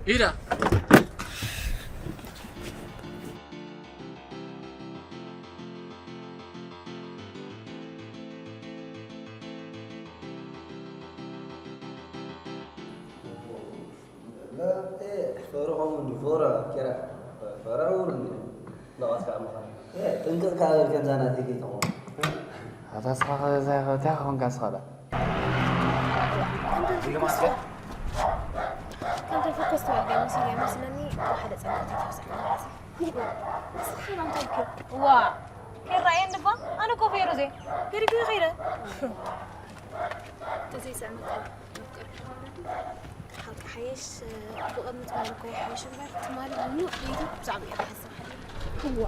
ኢዳ ፈረኾም እንዲ ፎራ ኬራ ፈረውር እንዲ ነቓስ ከዓ ምዃን ጥንቅቕ ከዓ በል ከምዛ ናተይ ከይትኾን ኣታ ስኻ ከዛ እንታይ ክኾንካ ስኻ ዳ ከምተ ፈከስ ትበል ገ መሲል መስለኒ ሓደ ጸንቀት ይፈስሕ ማለት እዩ። ንስኻ ና እንታይ እኮ ዋ ከይረኣየ እንድባ ኣነ እኮ ፌሮዜ ገሪጉ ከይደ ተዘይስዕመካ መፍቀር ሓቂ ሓየሽ ብቐድሚ ትማሊ እኮ ይሓይሽ እምበር ትማሊ ሙሉእ ለይቲ ብዛዕባ እየ ዝሓስብ ሓሊፈ። እዋ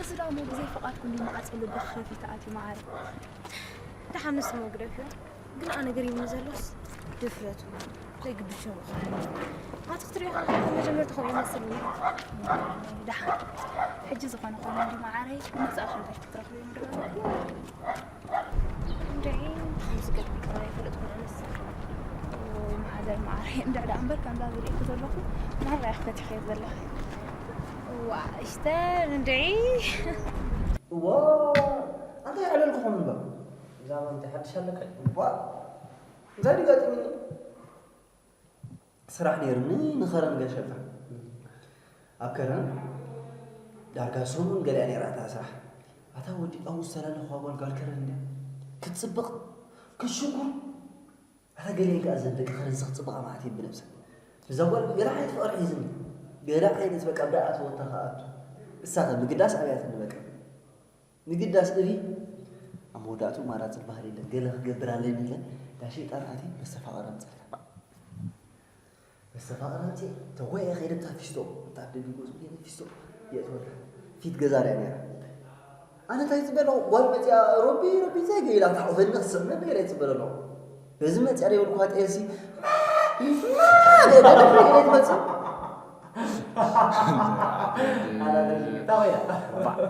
እዚ ደኣ እሞ ብዘይ ፍቓድኩም እዩ መዓጸ ልቢ ክኸፊት ኣትዩ መዓረ። ደሓን ንሱ መግደፊ እዩ። ግን ኣነ ገሪሙኒ ዘሎስ ድፍረቱ ዘይግድሾ ምዃኑ። ኣቲ ክትሪኦ ከለኻ መጀመርታ ከምኡ ይመስል እዩ። ደሓን ሕጂ ዝኾነ ኮይኑ እንዲ መዓረይ ብመጻእኹም እንታይ ክትረኽቡ እዮም ዶ? እንድዒ ከምዚ ገድፊ ኣይፈለጥኩን ኣነስ። ኦይ መሓዛይ መዓረይ እንድዒ ደኣ እምበር ከምዛ ዝርእየኪ ዘለኹ ማራ ኢኺ ፈቲሐዮ ዘለኺ። እዋ እሽተን እንድዒ። እዋ ኣንታይ ኣዕለልኩኹም እምበር? ብዛዕባ እንታይ ሓድሽ ኣለካ? እዋ እንታይ ድዩ ገጢሙኒ? ስራሕ ነይሩኒ ንኸረን ገሸፋ ኣብ ከረን ዳርጋ ሰሙን ገሊኣ ነይራ እታ ስራሕ። ኣታ ወዲ ኣብኡ ዝተላለኹዋ ጓል ጓል ከረን እንድያ ክትፅብቕ ክትሽኩር ኣታ ገሊአን ከዓ ዘን ደቂ ከረንሲ ክፅብቓ ማለት እየን ብነብሰን እዛ ጓል ገለ ዓይነት ፍቕሪ ሒዝኒ ገለ ዓይነት በቃ ብደኣ ኣትወታ ከኣቱ እሳ ከ ምግዳስ ኣብያትኒ በቃ ንግዳስ እሪ ኣብ መወዳእትኡ ማራ ዝበሃል የለን ገለ ክገብር ኣለኒ ኢለ እንዳ ሸይጣን ኣትየ መስተፋቕር ኣምፀልካ መስተፋቕር ኣምፅየ ተወየ ከይደ እታ ፊስቶ እታ ደጊ ገዝኡ ከይደ ፊስቶ የእትወላ ፊት ገዛ ሪኣ ነይራ ኣነ እንታይ ይፅበ ኣለኹ ጓል መፅያ ሮቢ ሮቢ እንታይ ገይላ ታዕወኒ ክስዕመ ገይላ ይፅበ ኣለኹ በዚ መፅያ ደይበልኩዋ ጤልሲ ገይላ ትመፅእ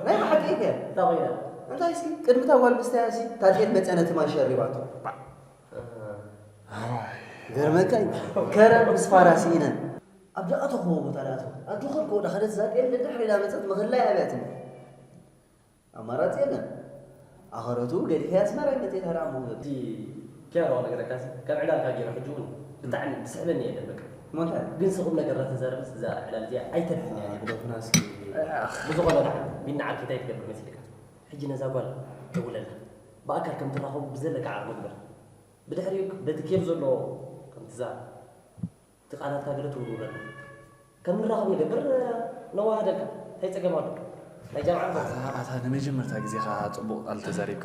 ናይ ብሓቂ እየ እንታይ እስኪ ቅድሚ እታ ጓል ምስተያ ሲ እታ ጤል መፅያ ነቲ ማይ ሸሪባቶ ገርመካ እዩ ከረን ምስ ፋራ ስኢነን ኣብ ዝኣተኽዎ ቦታ ዳኣተኹ ኣብ ዝኸድክዎ ዳኸደት እዛ ጤል ደድሕሪ ዳመፀት ምኽላይ ኣብያትኒ ኣማራፂ የለን ኣኸረቱ ገዲፈ ኣስመራ ይመፅእ ታዲያ እሞ እቲ ኪያሮ ነገረካ ካብ ዕላልካ ገይረ ሕጂ እውን ብጣዕሚ ዝስሕበኒ የለን በቃ ሞንታ ግን ስኹም ነገር ዳተዛረበስ እዛ ዕላል እዚኣ ኣይተርፍን እያ ግደፉና እስኪ ብዝኾነ ዳ ቢና ዓርኪ እንታይ ትገብር መሲልካ ሕጂ ነዛ ጓል ደውለላ ብኣካል ከም ትራኸቡ ብዘለካ ዓቕሚ ግበር ብድሕሪኡ በቲ ኬፍ ዘሎ ከም ትዛረብ እቲ ቃላትካ ገለ ትውርውረና ከም ንራኸብ ንገብር ነዋህደልካ እንታይ ፀገም ኣሎ ናይ ጃምዓ ኣታ ኣታ ንመጀመርታ ግዜ ኸዓ ፅቡቕ ቃል ተዛሪብካ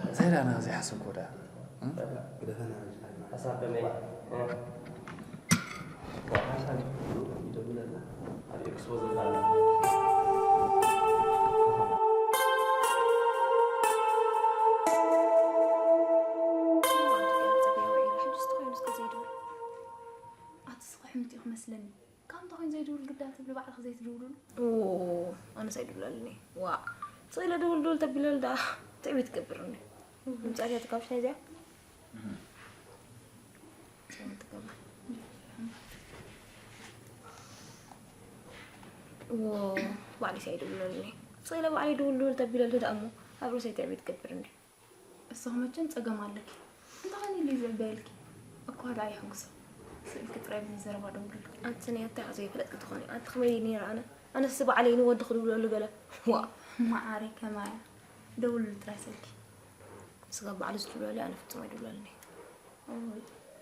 እንታይ ዳ ኣነ ዘይሓሰብኮ ዳ ሓሳብ ከመይ ኣቲ ስኺ ሕምቲ ኢኺ መስለኒ ካብ እንታይ ኮይኑ ዘይድውል ግዳ ትብሊ ባዕልኺ ዘይትድውልሉ ኣነስ ኣይድውለልኒ ዋእ ስቕ ኢለ ድውል ድውል ተቢለሉ ደኣ ትዕቢት ትገብርኒ ምጻእኪ እያ ትካብሽ ናይ እዚኣ ባዕልስ ኣይድውለልኒ ስቕ ኢለ ባዕለይ ድውል ድውል ተቢለሉ ደኣ እሞ ኣብ ርእሰይ ትዕቢት ትገብርኒ እሶ መቸም ጸገም ኣለኪ እንተኾነ ኢሉ ይዝዕበየልኪ እኳ ደኣ ይሕጉሶ ስእልኪ ጥራይ በዚ ዘረባ ደውልሉ ኣቲ ናይ ኣታ ዘይፈለጥኪ ትኾኒ ኣቲ ከመይ ነይረ ኣነ ኣነስ ባዕለይ ንወዲ ክድውለሉ ገለ ዋ ማዓረይ ከማያ ደውልሉ ጥራይ ስልኪ ስጋብ ባዕሉ ዝድውለሉ ኣነ ፍጹም ኣይድውለሉን እየ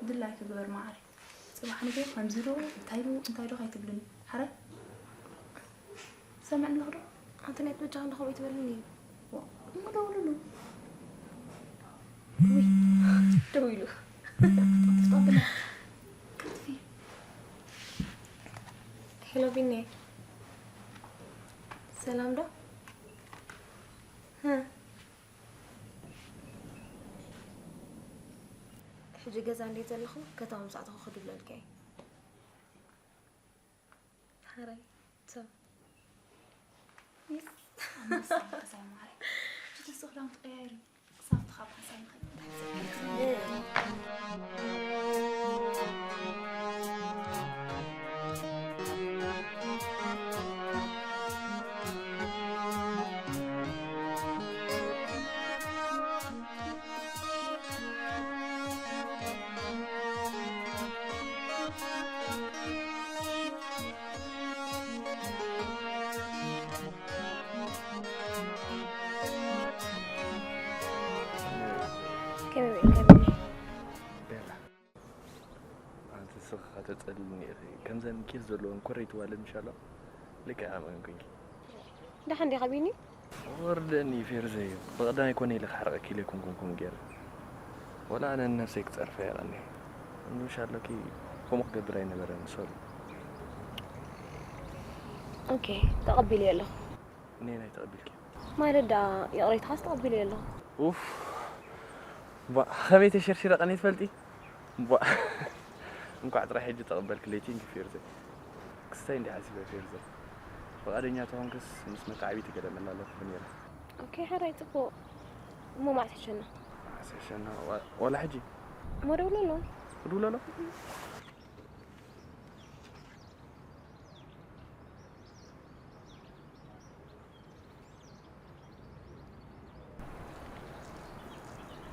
ድላይኪ ግበር ማዓረይ ጽባሕ ንግሆ ከምዚ ዶ እንታይ ዶ እንታይ ዶ ከይትብልኒ ሓራይ ትሰምዕኒ ኣለኹ ዶ ኣንተ ናይ በጃ እንዶ ከምኡ ይትበልኒ እዩ እሞ ደውልሉ ደው ኢሉ ሄሎ ቢኒ ሰላም ዶ ሕጂ ገዛ እንዴት ዘለኹ ከተማ ምሳዕትኹ ክድብለልካ እዩ ሓራይ ቻው ይስ ኣንበሳ ገዛይ ማረይ እቲ ስኽዳን ትቀያይሩ ክሳብ ትኻብ ሓሳብ ንኸይድ ከመይ በይን ከቢኒ? ቤላ፣ ኣንቲ ስኻ ተጸልኒ ኢኺ። ከምዘን ኬፍ ዘለወን ኮረይቲ ዋለ ምሻሎ ልክዕ ኣመን ኮንኪ። ደሓን ዲኻ ቢኒ? ወርደኒ ፌርዘይ፣ ብቐዳማይ ኮነ ኢለ ክሓርቐኪ ኢለ ኣይኮንኩን ከምኡ ገይረ። ወላ ኣነ ንነብሰይ ክጸርፈ የቐኒ። ምሻሎኪ ከምኡ ክገብር ኣይነበረን፣ ሶሪ። ኦኬ፣ ተቐቢለዮ ኣለኹ። ነየናይ ተቐቢልኪ? ማለት ደኣ ይቕሬታኻስ ተቐቢለዮ ኣለኹ። ኡፍ፣ ቧ፣ ከመይ ተሸርሺረ ቀንየ ትፈልጢ? ቧ፣ እንኳዕ ጥራይ ሕጂ ተቐበልክለይ፣ ቴንኪ ፌርዘይ። ክስታይ እንዲየ ሓሲበ ፌርዘይ። ፍቓደኛ ተኾንክስ ምስ መተዓቢቲ ገለ መላለኹ ነይረ። ኦኬ፣ ሕራይ ጽቡቕ። እሞ መዓስ ሕሸና? መዓስ ሕሸና? ዋ-፣ ዋላ ሕጂ? እሞ ደውለሎም። ክድውለሎም?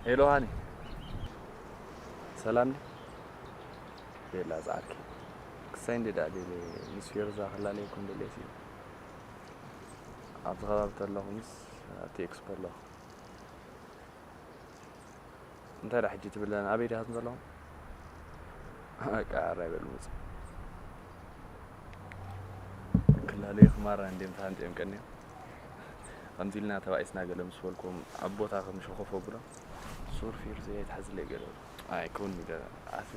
ሄሎ ሃኒ፣ ሰላም ዲ? ቤላ ጻዕርኪ። ክሳይ እንዲ ዳኣ ቤለ ምስ ፌርዛ ክላለየኩም ደልየሲ። ኣብዚ ከባቢ ተለኹምስ ኣብቲ ኤክስፖ ኣለኹ። እንታይ ደኣ ሕጂ ትብለን? ኣበይ ዲኻትም ዘለኹም? በቃ ኣራይ በሉ ምጹ። ክላለዩ ክማራ እንድዮም ተሃንጥዮም ቀንዮም። ከምዚ ኢልና ተባኢስና ገለ ምስ በልኩም ኣብ ቦታ ከም ሸኾፍ ኣብሎ። ሱር ፊር ዘየትሓዝለይ ገለ በሉ። ኣይኮን ኢለ ኣስ-፣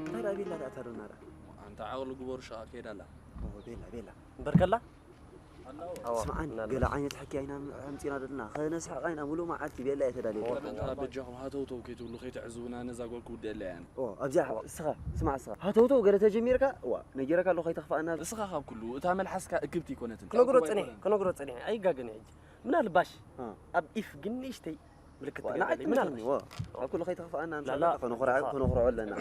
እንታይ ደኣ ቤላ ደኣ ታዶና ደኣ? ኣንታ ዓቕሊ ግበሩ ሸቓ ከይዳ ኣላ። ኦ፣ ቤላ፣ ቤላ። እምበር ከላ? ኣዋ፣ ስምዓኒ፣ ምናልባት። ገለ ዓይነት ሕክያ ኢና ኣምጺና ዘለና። ከነስሕቓ ኢና፣ ሙሉእ መዓልቲ ቤላ እየ ተዳልየ። ኣዋ፣ ኣንታ በጃኹም ሃተውተው ከይትብሉ፣ ከይትዕዝቡና፣ ነዛ ጓል ክውድአላ እየ ኣነ። ኦ፣ ኣብዚኣ፣ ኣዋ። እስኻ፣ ስማዕ እስኻ። ሃተውተው ገለ ተጀሚርካ፣ እዋ፣ ነጊረካ ኣለኹ ከይተኽፍኣና። እስኻ ካብ ኩሉ፣ እታ መልሓስካ እክብቲ ኣይኮነትን። ክነግሮ ካብ ጸኒሐ፣ ኣይኮነን። ክነግሮ ጸኒሐ። ኣይጋገን ሕጂ። ምናልባሽ እ። ኣብ ኢፍ ግን ንእሽተይ ምልክት ዋ፣ ንዓይ ትገብረለይ፣ ትምህርትኒ፣ ምናልባሽ። ዋ። ኣብ ኩሉ ከይተኽፍኣና፣ ላላ። ምሳሌ ከነኹርዕ-፣ ከነኹርዖ ኣለና።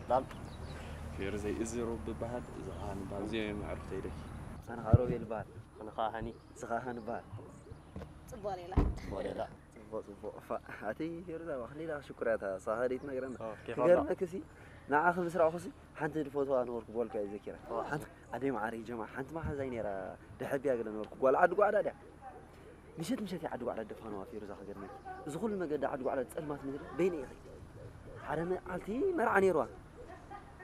ሰላም። ፌርዘይ፣ እዚ ሮቢ ይበሃል፣ እዚ ኸኣ ንበሃል። እዚ እዮም ኣዕሩኽተይ ደይ። ኣነ ኸኣ ሮቤል ይበሃል። ኣነ ኸኣ ሃኒ። እዚ ኸኣ ሃኒ ይበሃል። ጽቡቕ ሌላ። ጽቡቕ ሌላ። ጽቡቕ፣ ጽቡቕ። ፋ-፣ ኣቲ ፌርዛ፣ ዋ፣ ክንደይ ደኣ ሽኩር እያ እታ፣ ንስኻ ደይትነግረና። ኦ፣ ኬፍ ክገርመክሲ፣ ንዓኺ ምስ ረኣኹሲ፣ ሓንቲ ፎቶ ኣንወርኩ በልኩ እየ ዘኪረ። ኦ። ሓንቲ፣ ኣደይ መዓረይ ጀማ፣ ሓንቲ መሓዛይ ነይራ፣ ደሐብያ ገለ ነበርኩ። ጓል ዓዲ ጓዕዳ ድያ? ምሸት ምሸት እያ ዓዲ ጓዕዳ ደፋንዋ ፌርዛ ክገርመኪ። እዚ ኩሉ መገዲ ዓዲ ጓዕዳ ጸልማት ምድሪ በይነይ ኢኺ። ሓደ መዓልቲ መርዓ ነይርዋ።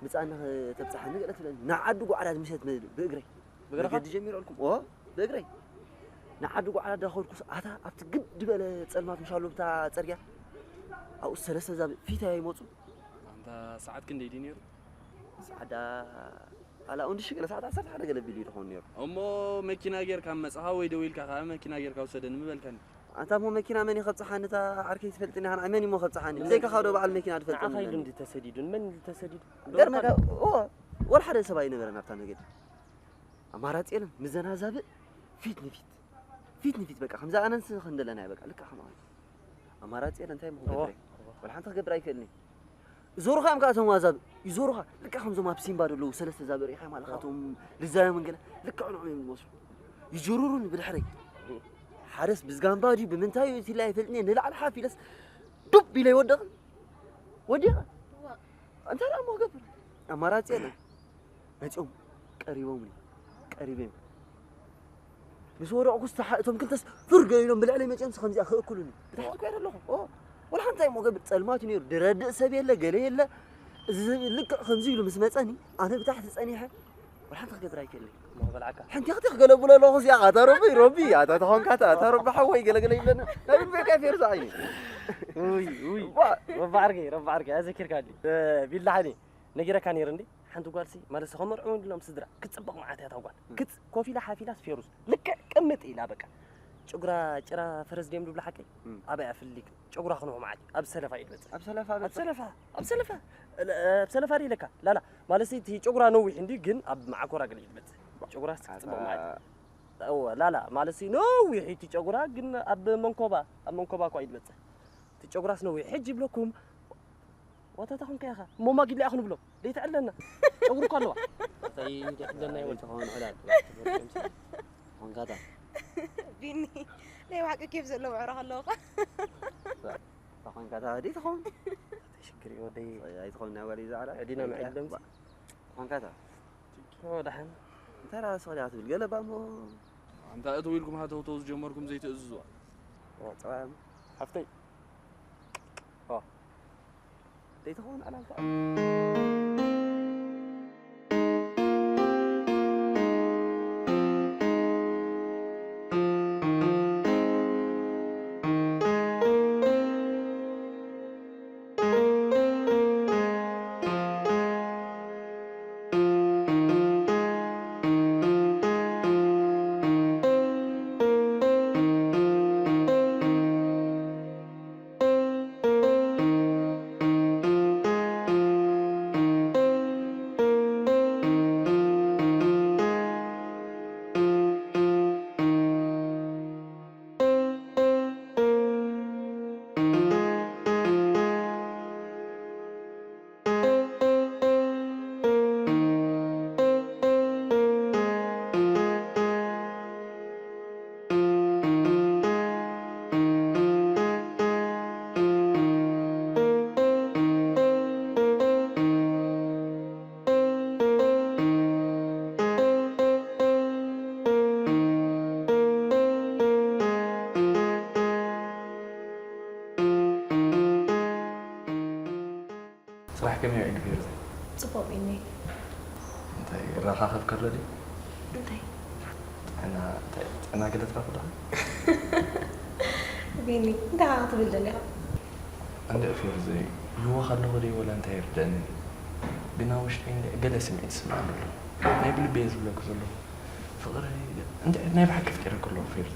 ምጻና ከተብጽሓኒ ገለ ትብለኒ። ንዓዲ ጓዕዳ ምሸት ብ-፣ ብእግረይ። ብእግርኻ? መገዲ ጀሚረልኩም። ኦ፣ ብእግረይ። ንዓዲ ጓዕዳ ዳኸድኩስ ኣታ ኣብቲ ግድ በለ ጸልማት ምሻሉ ብታ ጸርግያ። ኣብኡ ሰለስተ ዛብእ ፊተይ ኣይመጹ። ኣንታ ሰዓት ክንደይ ድዩ ነይሩ? ሰዓት ዳ-፣ ኣላ፣ እንድሺ ገለ ሰዓት ዓሰርተ ሓደ ገለ ቢሉ ይኸውን ነይሩ። እሞ መኪና ጌርካ መጻኻ ወይ ደው ኢልካ ከኣ መኪና ጌርካ ውሰደኒ ምበልካኒ። ኣንታ እሞ መኪና መን እዩ ከብጽሓኒ? እታ ዓርከይ ትፈልጥኒ፣ ንዓይ መን እዩ እሞ ከብጽሓኒ? ብዘይካኻ ዶ በዓል መኪና ንፈልጠኒ ንዓኻ ኢሉ ኣለኒ? እንዲ ተሰዲዱ፣ ንመን እንዲ ተሰዲዱ? ገርመካ፣ እዎ፣ ወላ ሓደ ሰብ ኣይነበረን ኣብታ መገዲ። ኣማራጺ የለን፣ ምዘና ዛብእ ፊት ንፊት። ፊት ንፊት በቃ፣ ከምዛ ኣነን ስኽን ደለና በቃ፣ ልክዕ ከምኣ። ኣማራጺ የለን፣ እንታይ እሞ እዎ፣ ክገብር እየ? እዎ። ወላ ሓንቲ ክገብር ኣይክእልን እየ። ይዞሩኻ እዮም ከኣ እቶም ኣዛብእ፣ ይዞሩኻ። ልክዕ ከምዞም ኣብ ሲምባ ዘለዉ ሰለስተ ዛብእ ርኢኻ ማለት እዎ። እቶም ልዛዮም እንገለ፣ ልክዕ ንዕኦም እዮም ዝመስሉ። ይጅሩሩኒ ብድሕረይ። ሓደስ ብዝጋምባ ድዩ ብምንታይ እዩ እቲ ኢለ ኣይፈልጥን እየ። ንላዕሊ ሓፍ ኢለስ ዱብ ኢለ ይወድቕ። ወዲቐ። እዋ። እንታይ ደኣ እሞ ክገብር? ኣማራጺ የለን። መጺኦም ቀሪቦምኒ። ቀሪበዮም። ምስ ወደቕኩስ ተሓ-፣ እቶም ክልተስ ፍርገ ኢሎም ብልዕለይ መጺኦምስ ከምዚኣ ክእክሉኒ። ብታሕቲ እኮ እየ ዘለኹ። ኦ፣ ወላ ሓንቲ እንታይ እሞ ክገብር? ጸልማት እዩ ነይሩ። ድረድእ ሰብ የለ፣ ገለ የለ። እዚ ልክዕ ከምዚ ኢሉ ምስ መጸኒ፣ ኣነ ብታሕቲ ጸኒሐ፣ ወላ ሓንቲ ክገብር ኣይክእልን። እሞ ክበልዓካ። ሓንቲ ክቲ ክገለብሎ ኣለኹ እዚኣ፣ ኣታ ረቢ፣ ረቢ፣ ኣታ ተኾንካ፣ ኣታ፣ ኣታ ረቢ ሓወይ፣ ገለገለ ይብለና። ናይ ቤካ ፌርዛ ዓይኒ። ውይ፣ ውይ። ዋ። ረቢ ዓርከይ፣ ረቢ ዓርከይ፣ ኣዘኪርካኒ። እ፣ ቢላ ሓኒ፣ ነጊረካ ነይረ እንዴ? ሓንቲ ጓልሲ፣ ማለት፣ ከመርዕው እንድሎም ስድራ፣ ክትጽብቕ መዓት እያ እታ ጓል። እም። ክጽ-፣ ኮፍ ኢላ ሓፍ ኢላስ ፌሩዝ፣ ልክዕ ቅምጥ ኢላ፣ በቃ። ጨጉራ ጭራ ፈረስ ድዮም ዝብሉ ሓቀይ? እም። ኣበይ ኣፍሊክ፣ ጨጉራ ክንሆ መዓት፣ ኣብ ሰለፋ እዩ ዝመጽእ። ኣብ ሰለፋ ኣብ በቃ። ሰለፋ፣ ኣብ ሰለፋ። ለ-፣ ኣብ ሰለፋ ድዩ ኢለካ? ላላ፣ ማለት፣ እቲ ጨጉራ ነዊሕ እንድዩ፣ ግን ኣብ መዓኮራ ገለ እዩ ዝመጽእ። ጨጉራ ኣታ ክትጽብቕ መዓት። እወ ላላ ማለት ሲ ነዊሕ እዩ እቲ ጨጉራ፣ ግን ኣብ መንኮባ፣ ኣብ መንኮባ እኳ እዩ ዝመጽእ እቲ ጨጉራስ ነዊሕ። ሕጂ ይብለኩም ዋታታ ኹንከ ያኻ እሞ ማጊድ ሊኣ ክንብሎ ደይትዕለና ጨጉሪ እኳ ኣለዋ። እንታይ ደይትዕለና ይወል ተኾን ዕላል። ኾንካታ። ቢኒ ናይ ብሓቂ ኬፍ ዘለዎ ዕረ ከለውኻ። ተኾንካታ ደይትኾን። ሽግር እዩ ወደይ። ኣይትኾን ናይ ጓል እዩ ዝዓላ። ዕዲና ምዕል ደምሲ። ተኾንካታ። ኦ፣ ደሓን። እንታይ ደኣ ስቕ ኢላ ትብል? ገለ እባ እሞ። ኣንታ እተው ኢልኩም ሃተውተው ዝጀመርኩም ዘይትእዝዙዋ። ኦ፣ ጸባይ እሞ። ሓፍተይ። ኦ። ዘይትኸውን ዕላል ከኣ። ስራሕ ከመይ ውዒሉ ፌርዚ? ጽቡቕ ቢኒ። እንታይ ይረኻኸብ ከሎ ድዩ? እንታይ? ጥዕና፣ እንታይ ጥዕና ገለ ትረኽብ ዶ? ቢኒ፣ እንታይ ኢኻ ክትብል ደሊኻ? እንድዒ ፌርዚ፣ ይህወኽ ኣለኹ ድዩ ወላ እንታይ ይርደኣኒ? ግን ኣብ ውሽጠይ እንድዒ ገለ ስምዒት ይስምዓኒ ኣሎ። ናይ ብልቢ እየ ዝብለኪ ዘለኹ። ፍቕሪ፣ እንድዒ ናይ ብሓቂ ኣፍቂረኪ ኣለኹ ፌርዚ።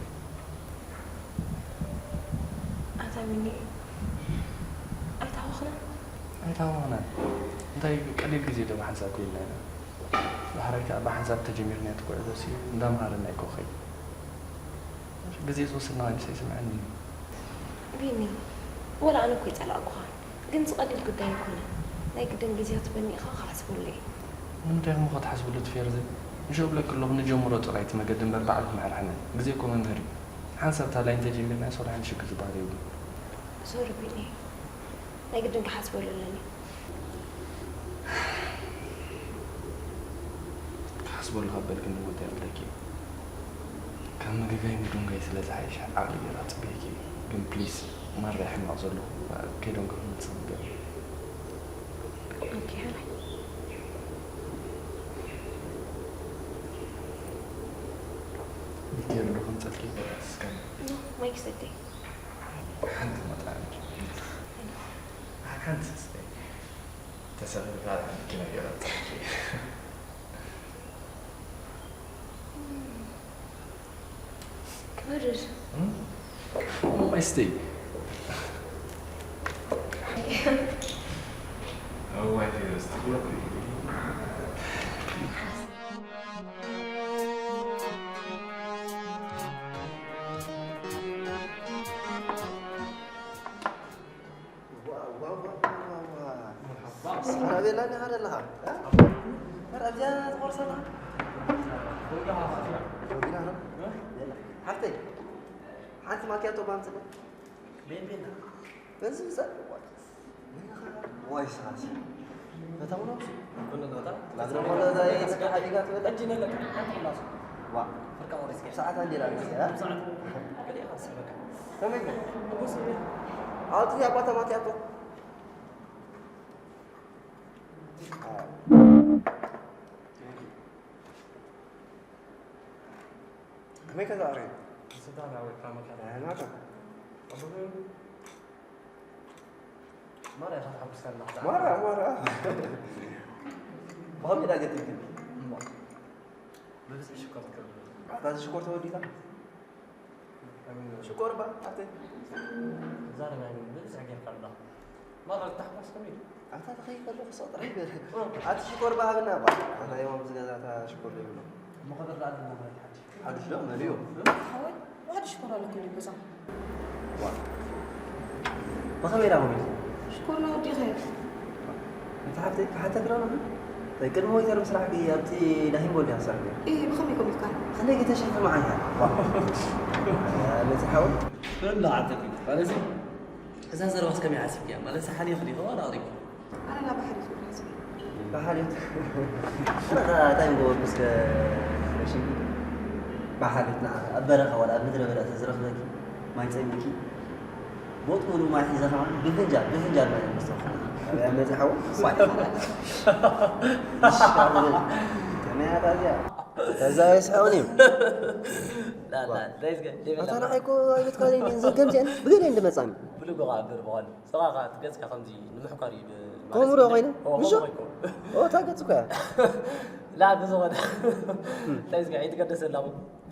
ኣታ ቢኒ፣ ኣይተሃወኽናን? ኣይተሃወኽናን። እንታይ ቀሊል ግዜ ዶ ብሓንሳብ ኮይንና ኢና? ዳሕራይ ከኣ ብሓንሳብ ተጀሚርናዮ እቲ ጉዕዞ ሲ እንዳምሃረና እዩ እኮ ክኸይድ። ግዜ ዝወሰድና ምሳይ ይስምዐኒ እዩ። ቢኒ፣ ወላ ኣነ እኮ ይጸላእኩኻ፣ ግን ዝቐልል ጉዳይ ኣይኮነን። ናይ ግድን ግዜ ክትበኒ ኢኻ ክሓስበሉ እየ። ንምንታይ እሞ ክትሓስበሉ ትፌርዚ? ንሸው ብለኪ ኣለኹ፣ ንጀምሮ ጥራይ እቲ መገዲ እምበር ባዕሉ ክምሕር ሕነ። ግዜ እኮ መምህር እዩ። ሓንሳብ እታ ላይን ተጀሚርናያ ሶሪ ሓንቲ ሽግር ዝበሃል የብሉን። ሶሪ ቢኒ፣ ናይ ግድን ክሓስበሉ ኣለኒ። ክሓስበሉ ካብ በልክኒ እሞ እንታይ ክብለኪ? ካብ ምግጋይ ምድንጋይ ስለ ዝሓይሽ ዓቕሊ ገይረ ክጽበየኪ እየ። ግን ፕሊስ ማራ ሕማቕ ዘለኹ ከይደንገኹ ንስኺ ንገሪ። ኦኬ፣ ሕራይ። ቢኬሪ ዶ ከምጸልኪ? እስከ ኖ፣ ማይ ክሰተይ። ሓንቲ መጥዓሚ። ሓንቲ ስስተይ። ተሰኺሩ ካልእ ሓንቲ ኪኖ ገይረ ኣምጻእኪ። ክበርር። እም? ማይ ስተይ። እዋይ፣ ፌረስ፣ ትብሎ እኮ እዩ። ዋ፣ ዋ፣ ዋ፣ ዋ፣ ዋ፣ ዋ። መርሓባ። ሰላም ቤላ፣ እንዲኻ ደለኻ? እ? ኧረ፣ ኣብዚኣ ትቖርሰላ? ወጊና ነው? እ? ሓፍተይ፣ ሓንቲ ማኪያቶ ባምፅለይ። ቤላ። በዚ ብዛ-፣ ዋይ፣ ስኻሲ። ፈታው ነው? ኩሉ ቦታ። ላድሮ ሞሎ ዛይ ተስካ ሓዲጋ ትበላ? እጅ ነለካ። ሓንቲ ላሱ። ዋ። ፍርቃ ወሪስ ከ? ሰዓት አንዴ ላሉ፣ እ? ሰዓት። ከመይ ኢኻ? ከመይ ኢኻ? ሕጉስ እየ። ኣውጥቲ ኣባታ ማኪያቶ። ከመይ ከ ዝኣረዩ? ስታ ናበይ ካመካ? ናታ። ኣቡነ ማራ ኢኻ ተሓጉስካና። ማራ፣ ማራ። ብኸመይ ዳ ገቲርክኒ? እሞ፣ ብብዝሒ ሽኮር ትገብር። ኣታ እዚ ሽኮር ተወዲእካ? ኣሚን። ሽኮር ባ፣ ኣተ። ዛረባ ግን ብብዝሒ ጌርካ ኣሎ። ማራ፣ ተሓጓስ ከመይ እዩ? ኣታ ተኸይድ ከለኹ ሰው ጥራሕ ይበል። እ። ኣቲ ሽኮር ባ ሃብና ባ። ኣታ የማም ዝገዛ እታ ሽኮር ዘይብሎ። እሞ፣ ከደርዳ ኣለና ማለት ሓድሽ። ሓድሽ ዶ መሊኡ? ሓወይ፣ ዋሕዲ ሽኮር ኣለኩ ገዛ። ብኸመይ ዳ መሊኡ? ሽኮር ነው ወዲ ኸይር። እንተ ሓፍተይ ክሓተክ ዶ ኣለኹ? እንታይ ቅድሚ ወይተር ምስራሕ ኣብቲ ናይ ሂምቦል ዲኻ ትሰርሕ ነይርካ? እ ብኸመይ ኮሚካ? ከመይ ገይረ ተሸፊ መዓያ? መጽሓው? ምን ዶ ዓተት ማለት እዩ። እዛ ዘረባስ ከመይ ሓሲብክያ? ማለት ሓሊኹ ዲኹ ዋላ ኣቕሪብኩ? ኣነ ናብ ባሕሪ ዝብል ሓሲብ። ብሓልዮት ኣነኻ እንታይ ምገበርኩ እስከ ረሽንኪ ብሓልዮት ንዓ ኣብ በረኻ ዋላ ኣብ ምድረ በዳ ተዝረኽበኪ ማይ ጸሚኪ ቦጥ ሙሉ ማይ ሒዘ ከማን ብፍንጃል ብፍንጃል ማይ ምስተኹ ኣብያ መጽሓው ከመያታ እዚኣ እዛ የስሐውን እዩ لا لا لا يسقى ليه ኣታ لا ንዓይ እኮ ኣይበትካለይ እዘን ከምዚኣን ብገለ እንድመጻኒ ብልጎ ጋር ብርበዋል ስራኻ ትገጽካ ከምዚ ንምሕካር እዩ ከምኡ ዶ ኮይነ? ምሾ? እታ ገጽ እኮ እያ። لا ብዝኾነ እንታይ ዝጋ ኣይትገደሰላ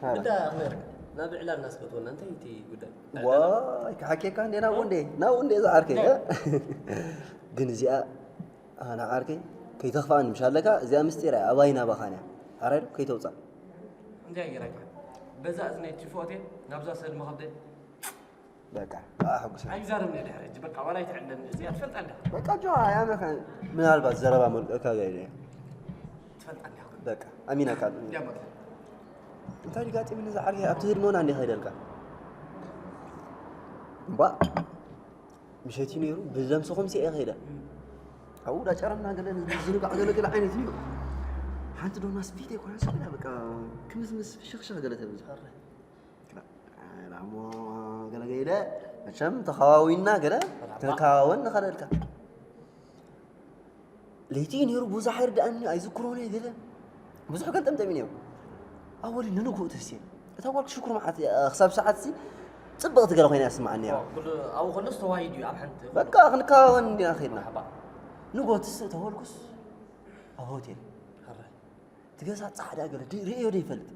ሃላ። እንዳ ኣኽመርካ ናብ ዕላል እናስገጥወና እንታይ እቲ ጉዳይ ዋይ ክሓኬካ እንዴ ናብኡ እንዴ ናብኡ እንዴ ዝዓርከይ እ? ግን እዚኣ ኣነ ዓርከይ ከይተኽፍኣኒ ምሽ ኣለካ እዚኣ ምስጢር እያ ኣባይና ባኻን እያ ሓራይ ዶ ከይተውፃእ እንታይ ገይረካ በዛ እዝነይ ትፎቴ ናብዛ ሰልሚ ከብደ በቃ ከዓ ሕጉስ ኣይዛረብኒ ድሕሪ ሕጂ በቃ ዋላ ኣይትዕለኒ እዚኣ ትፈልጣ እንዳ በቃ ጆ ኣያመኸ ምናልባት ዘረባ መልቀካ ገይረ ትፈልጣ እንዳ በቃ ኣሚናካ ኣለኒ እንዳ መጥለ እንታይ ድጋጢምኒ ዝዓርከይ ኣብቲ ህድሞና እንዲ ከይደልካ እምባ ምሸት እዩ ነይሩ ብዘምስኹም ሲኤ ከይደ ኣብኡ ዳጨረምና ገለ ዝንጋዕ ገለ ገለ ዓይነት እዩ ሓንቲ ዶና ስፊት ኣይኮነስ ኮይና በቃ ክምዝምዝ ፍሽኽሽኽ ገለ ተብል ዝፈርህ ሞ ገለ ገይለ መቸም ተኸዋዊና ገለ ክንከዋወን ንኸደልካ ለይቲ ነይሩ ብዙሕ ኣይርድኣኒ ኣይዝክሮን እየ ገለ ብዙሕ ገልጠምጠሚ ነይሩ ኣወሊ ንንግኡ ተስየ እታ ጓል ሽኩር መዓት ክሳብ ሰዓት ሲ ፅብቕቲ ገለ ኮይና ስማዓኒ ነይራ ኣብኡ ከሎስ ተዋሂዱ እዩ ኣብ ሓንቲ በቃ ክንከዋወን እንዲና ከድና ንጎትስ እተወልኩስ ኣብ ሆቴል ትገዛ ፃዕዳ ገለ ርእዮ ዶ ይፈልጥ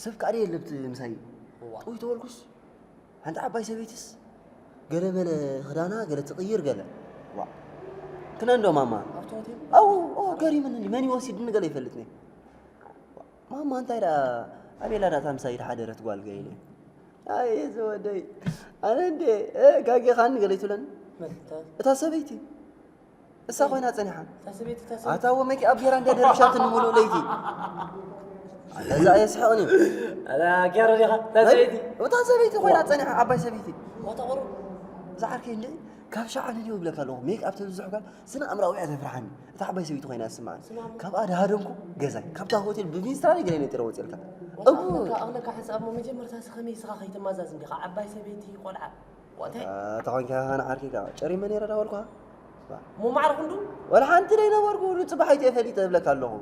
ሰብ ከዓ የለብት ምሳይ ጥውይ ተወልኩስ ሓንቲ ዓባይ ሰበይትስ ገለ መለ ክዳና ገለ ትቕይር ገለ ዋ ክነንዶ ማማ ኣው ኦ ገሪምኒ መን ይወሲድኒ ገለ ይፈልጥኒ ማማ እንታይ ደኣ ኣቤላ ዳታ ምሳይ ሓደረት ጓል ገይነ ኣይ ዝወደይ ኣነ እንዴ ጋጌኻኒ ገለ ይትብለኒ እታ ሰበይቲ እሳ ኮይና ጸኒሓ ኣታ ወ ሜክ ኣብ ጌራ እንደ ደርብሻትኒ ሙሉእ ለይቲ እዛ የስሕቕኒ ጌሮ ዲኻ እታ ሰበይቲ እታ ሰበይቲ ኮይና ጸኒሓ ዓባይ ሰበይቲ ዋታ ቁሩ ዝዓርከይ እንደ ካብ ሸዓ ንድዮ ይብለካ ኣለኹ ሜክ ኣብ ተብዝሕ ጓል ስነ ኣእምራዊ እያ ተፍርሓኒ እታ ዓባይ ሰበይቲ ኮይና ስምዓኒ ካብኣ ድሃደምኩ ገዛይ ካብታ ሆቴል ብሚኒስትራል ገለ ነጢረ ወፂልካ እቡ ኣነካ ሓንሳብ እሞ መጀመርታ ስኸመይ ስኻ ከይተማዛዝን ዲኻ ዓባይ ሰበይቲ ቆልዓ ዋታይ ተኾንካ ንዓርኪ ጨሪመ ነይረ ዳበልኩኻ ሞ ማዕረ ክንዱ ወላ ሓንቲ ደይነበርኩ ንፅባሕ ኣይትየ ፈሊጠ እብለካ ኣለኹ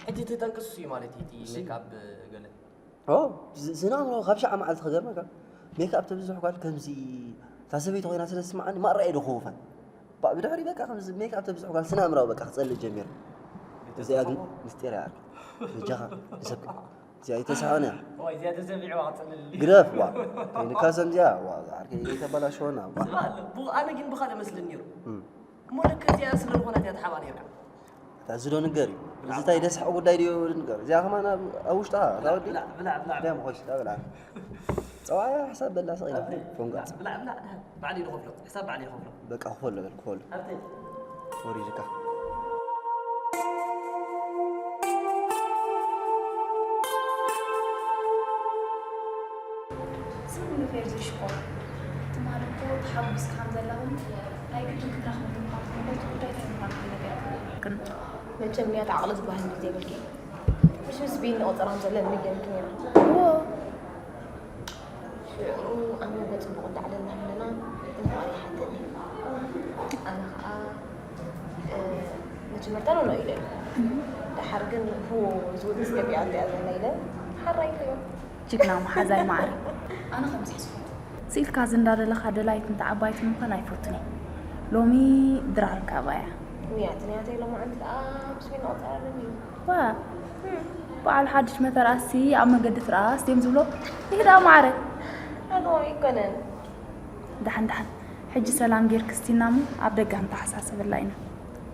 ሕጂ ትጠንቅስ እዩ ማለት እዩ እቲ ሜካፕ ገለ ስነ ኣእምሮ ካብ ሸዓ መዓልቲ ከገርመካ ሜካፕ ተብዝሑ ጓል ከምዚ እታ ሰበይቲ ኮይና ስለ ዝስምዓኒ ማራ እየ ዶ ክውፈን ብድሕሪ በቃ ከምዚ ሜካፕ ተብዝሑ ጓል ስነ ኣእምራዊ በቃ ክፀልእ ጀሚረ እዚኣ ግን ምስጢር እያ በጃኻ ንሰብካ እዚኣ ኣይተሳእነ እዚኣ ተሰሚዕዋ ክፀልል ግደፍ ዋ ከይንካ ሰምዚኣ ዋ ዓርከይ ከይተበላሸወና ዋ ኣነ ግን ብኻልእ መስልን ነይሩ እሞ ልክ እዚኣ ስለ ዝኾነት እያ ትሓባ ነይርካ እታ እዚ ዶ ንገር እዩ እዚ እንታይ ደስሓቕ ጉዳይ ድዮ ንገር እዚኣ ከማን ኣብ ውሽጣ እታ ወዲ ብላዕ ብላዕ ብላዕ ዳም ኾሽ ዳ ብላ ፀዋያ ሕሳብ በላ ሰቕ ኢላ ፎንጋፅ ብላዕ ብላዕ ባዕሊ ይኸፍሎ ሕሳብ ባዕሊ ይኸፍሎ በቃ ክፈሎ በል ክፈሎ ኣብተይ ወሪድካ ስም ንፌር ዘይሽኮር ትማሊ እኮ ተሓጒስካ ከም ዘለኹም ናይ ግድን ክትረኽበኒ ምዃንኩም እምበር እቲ ጉዳይ እንታይ ምዃኑ ከይነገርክኒ መቸም ንያት ዓቕሊ ዝበሃል እንዲ ዘይብልኪ ሕሽስ ብኢድ ንቆፀራም ዘለን ምገርኪ ነይራ ሽዑ ኣብ መበ ፅቡቕ እንዳዕለልና ከለና እንኳን ይሓተኒ ኣነ ከዓ መጀመርታ ነው ነው ኢለ ደሓር ግን ሁ ዝውድስ ገቢኣ እንዲያ ዘላ ኢለ ሓራይ ኢለዮ ጅግና መሓዛይ ማዕረ ኣነ ከም ዝሕዝኩ ስኢልካ እዚ እንዳደለኻ ደላይት እንተ ዓባይት ምዃን ኣይፈቱን እየ ሎሚ ድራር ካባያ ንያት ንያተይ ሎማዓንቲ ደኣ ብስሚን ኣውፅኣለኒ እዩ ዋ በዓል ሓድሽ መተርኣሲ ኣብ መገዲ ትርኣስ ድዮም ዝብሎ ይህዳ ማዕረ ኣነ ኣይኮነን ዳሓን ዳሓን ሕጂ ሰላም ጌርክ ስቲና እሞ ኣብ ደገ ክንተሓሳሰበላ ኢና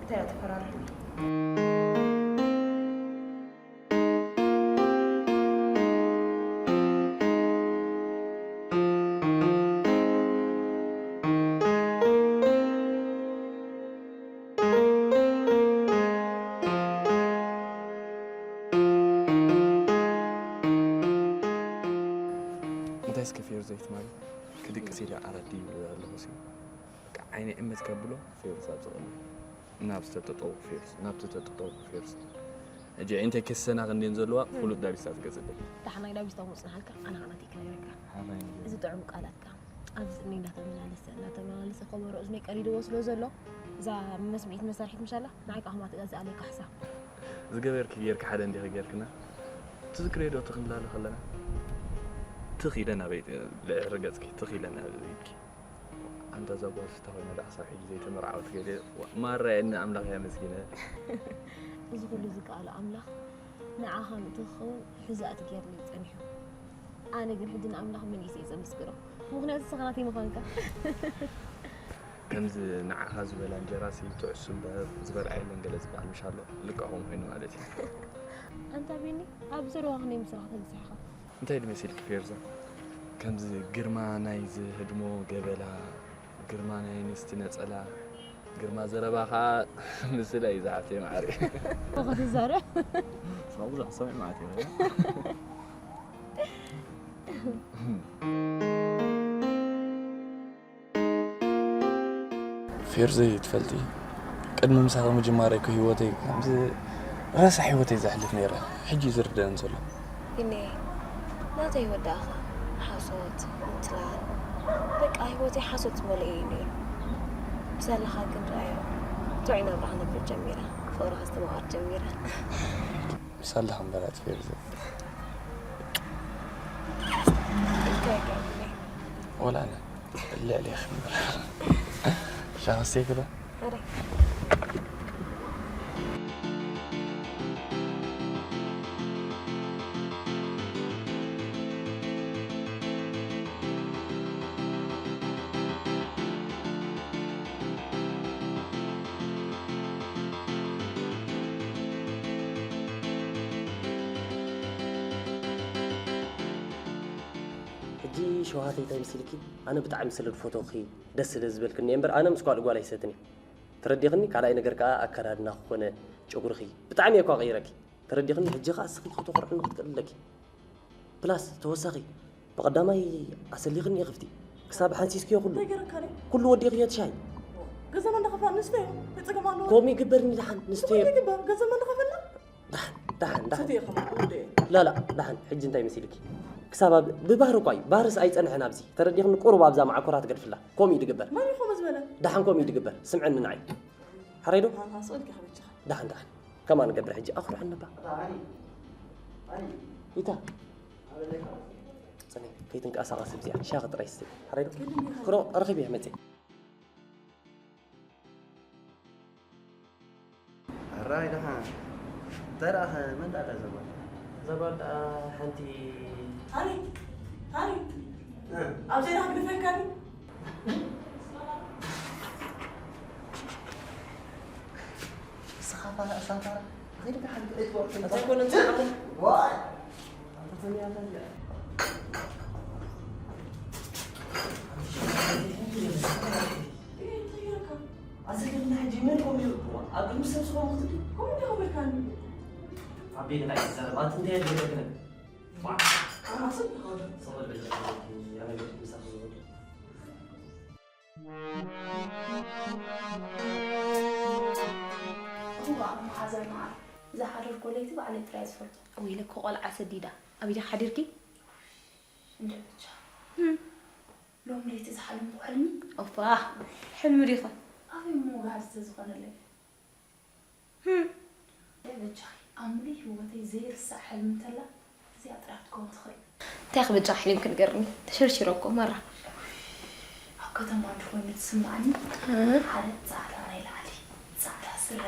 እንታይ እያ ተፈራርሑ ዘይትማሊ ክድቅስ ኢለ ኣራዲ ይብል ኣለኹ ሲ በቃ ዓይነ እመት ከብሎ ፌርዝ ኣብ ዝቐሉ ናብ ዝተጠጠው ፌርዝ ናብ ዝተጠጠው ፌርዝ እጂ እንታይ ከሰና ክንዴን ዘለዋ ፍሉጥ ዳቢሳ ትገጽብል። ዳሕናይ ዳቢስታ ክወፅናሃልካ ኣነ ከዓናተይ ክነግረካ። እዚ ጥዑም ቃላትካ ኣብዚ እኒ እንዳተመላለሰ እንዳተመላለሰ ከበሮ እዝነይ ቀዲድዎ ስለ ዘሎ እዛ መስምዒት መሳርሒት ምሻላ ንዓይ ከዓ ከማትእዛ ዝኣለይ ካሕሳ። ዝገበርኪ ጌርኪ ሓደ እንዲኺ ጌርክና ትዝክርዮ ዶ ትኽንላለ ከለና ትኽ ኢለ ናበይ ልዕሪ ገጽኪ ትኽ ኢለ ናበይ ኢልኪ ኣንታ እዛ ጓል ስታ ኮይና ደኣ ክሳብ ሕጂ ዘይተመርዓወት ገለ ማራ የኒ ኣምላኽ የመስግነ። እዚ ኩሉ ዝከኣሎ ኣምላኽ ንዓኻ ምእንቲ ክኸውን ሕዛእቲ ገይሩኒ እዩ ጸኒሑ። ኣነ ግን ሕጂ ንኣምላኽ መሊሰ እየ ዘመስግኖ፣ ምኽንያቱ ንስኻ ናተይ ምዃንካ። ከምዚ ንዓኻ ዝበላ እንጀራሲ ትዕሱ እምበር ዝበልዓ የለን ገለ ዝበሃል ምሽ ኣሎ፣ ልክዕ ከምኡ ኮይኑ ማለት እዩ። ኣንታ ቢኒ፣ ኣብ ዘረባ ክንደይ ምስራኽ ተግስሕኻ? እንታይ ድመሲልኪ ፌርዛ? ከምዚ ግርማ ናይዚ ህድሞ ገበላ፣ ግርማ ናይ ኣንስቲ ነጸላ፣ ግርማ ዘረባ ከኣ ምስላ እዩ ዝሓፍተይ መዓረይ። እኮ ክትዛረብ። ስኻ ብዙሕ ክሰምዕ ማለት እዩ። ፌርዘይ ትፈልጢ ቅድሚ ምሳኺ ምጅማረይ እኮ ህይወተይ ከምዚ ረሳሕ ህይወተይ ዘሕልፍ ነይረ ሕጂ እዩ ዝርደአኒ ዘሎ። ቢኒ ናተይ ወዳእኻ ሓሶት ምትላል በቃ ህይወተይ ሓሶት ዝመልኦ እዩ ነይሩ። ብሳላኻ ግን ረኣዮ ጥዑይ ናብራ ክነብር ጀሚረ ፍቕሪ ከስተማቕር ጀሚረ። ብሳላኻ እምበር ኣቲ ፌርዘይ። ኢልካ ይገርመኒ። ወላ ኣነ ልዕሊ ይኽምር ሻወሰይ ግባ። ሕጂ ሸውሃተይ እንታይ መሲልኪ ኣነ ብጣዕሚ ስለ ዝፈተውኺ ደስ ስለ ዝበልክኒ እየ እምበር ኣነ ምስ ጓል ጓል ኣይሰትን እየ ተረዲኽኒ ካልኣይ ነገር ከዓ ኣከዳድና ክኾነ ጨጉርኺ ብጣዕሚ እየ እኳ ቀይረኪ ተረዲኽኒ ሕጂ ከዓ እስኺ ክተኾርዕኒ ክትክእል ኣለኪ ፕላስ ተወሳኺ ብቐዳማይ ኣሰሊኽኒ እየ ክፍቲ ክሳብ ሓንሲስክዮ ኩሉ እንታይ ገረካ ለ? ኩሉ ወዲእኽዮ ትሻይ ገዛና እንዳኸፍላ ንስተዮ እንታይ ጸገም ኣለዎ? ከምኡ ይግበር ንድሓን ንስተዮ ይግበር ገዛና እንዳኸፈልና ዳሓን ዳሓን ዳሓን ስትዮ ከማን ወደየ ላላ ዳሓን ሕጂ እንታይ መሲልኪ ክሳብ ኣብ ብባህሪ እኳ እዩ ባህርስ ኣይጸንሐን ኣብዚ ተረዲኽኒ ቁሩብ ኣብዛ መዓኮራ ትገድፍላ ከምኡ እዩ ድግበር መን እዩ ከምኡ ዝበለ ዳሓን ከምኡ እዩ ድግበር ስምዐኒ ንዓይ ሓረይ ዶ ሃሃ ስቕ ኢልካ ከበጃኻ ዳሓን ዳሓን ከማን ገብረ ሕጂ ኣኹርዐኒ እባ ኢታ ጽነይ ከይትንቀሳቐስ እዚኣ ሻኺ ጥራይ ስተይ ሓረይ ዶ ክሮ ረኺብ እየ መጽእ ሕራይ ደሓን እንታይ ደኣ መን ደኣ እዛ ጓል እዛ ጓል ደኣ ሓንቲ ታሪክ ታሪክ ኣብ ዜና ክግድፈካ ድዩ ንስኻ ፋራ እሳ ፋራ ከይድካ ሓንቲ ክትወርድ እንታይ ኮነ እንታይ ዋይ ኣንተ ተሚያ ተሚያ ኣዘገርና ሕጂ መን ኮም ኢሉ ኣብ ቅድሚ ሰብ ዝኾኑ ክትብል ኮም ኢሉ ክብልካኒ ኣቤት እንታይ ትዛረብ ኣንቲ እንታይ ያደረግነ ኣናስብ ይኸውደ ሰበል በጃ ያነገር ምሳኽ ዝወዱ እዛ ሓደርኮ ለይቲ ባዕለይ ጥራይ ዝፈልጦ። ወይለኪ ቆልዓ ሰዲዳ ኣበይ ዲኺ ሓዲርኪ? እንደ ብቻ ሎም ለይቲ ዝሓለምኩ ሕልሚ ኦፋ ሕልሚ ዲኻ? ኣበይ እሞ ጋህዲ ተዝኾነለይ? በጃኺ ኣብ ሙሉእ ህይወተይ ዘይርሳዕ ሕልሚ እንተላ እዚኣ ጥራይ ክትከውን ትኽእል። እንታይ ክበጃ ሕሊምኪ ንገርኒ? ተሸርሺረ እኮ ማራ። ኣብ ከተማ እንድኾይነ ትስምዓኒ ሓደ ጻዕዳ ናይ ላዕሊ ጻዕዳ ስረ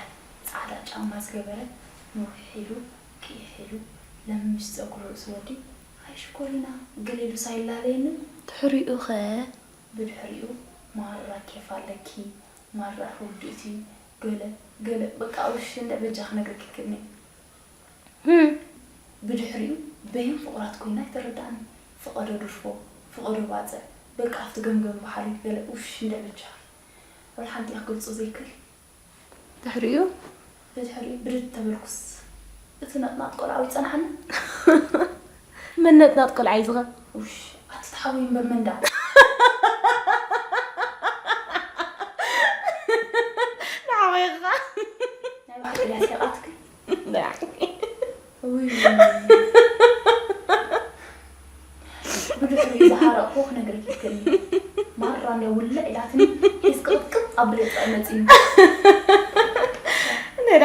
ጻዕዳ ጫማ ዝገበረ ነዊሕ ኢሉ ቅይሕ ኢሉ ለምሽ ጸጉሪ ርእሲ ወዲ ኣይ ሽኮሪና ገለ ኢሉ ሳይላለየኒ ድሕሪኡ ኸ ብድሕሪኡ ማራ ኬፍ ኣለኪ ማራ ርዱእቲ ገለ ገለ በቃ ውሽ እንደ በጃ ክነግረኪ ክብኒ ብድሕሪኡ በይን ፍቑራት ኮይና ኣይተረድኣኒ ፍቐዶ ድርፎ ፍቐዶ ባፅዕ በቃ ኣብቲ ገምገም በሓሪ ገለ ውሽ እንደ በጃ ወላ ሓንቲ ክገልፆ ዘይክል ድሕሪኡ ብድሕሪኡ ብድድ ተበልኩስ እቲ ነጥናጥ ቆልዓ ይፀንሓኒ መነጥናጥ ቆልዓ እዩ ዝኸ ውሽ ኣቲ ሓወይ እምበር መንዳ። ንዓወይኻ ናይ ባዕልያ ሴቓትክ ውይ ብድሕሪ ዝሃረቕኩ ክነግረኪ ይክእል ማራ እንደ ውልዕ ኢላትኒ ሒዝ ቅጥቅጥ ኣብለ ይጥዕመፅ እዩ ነዳ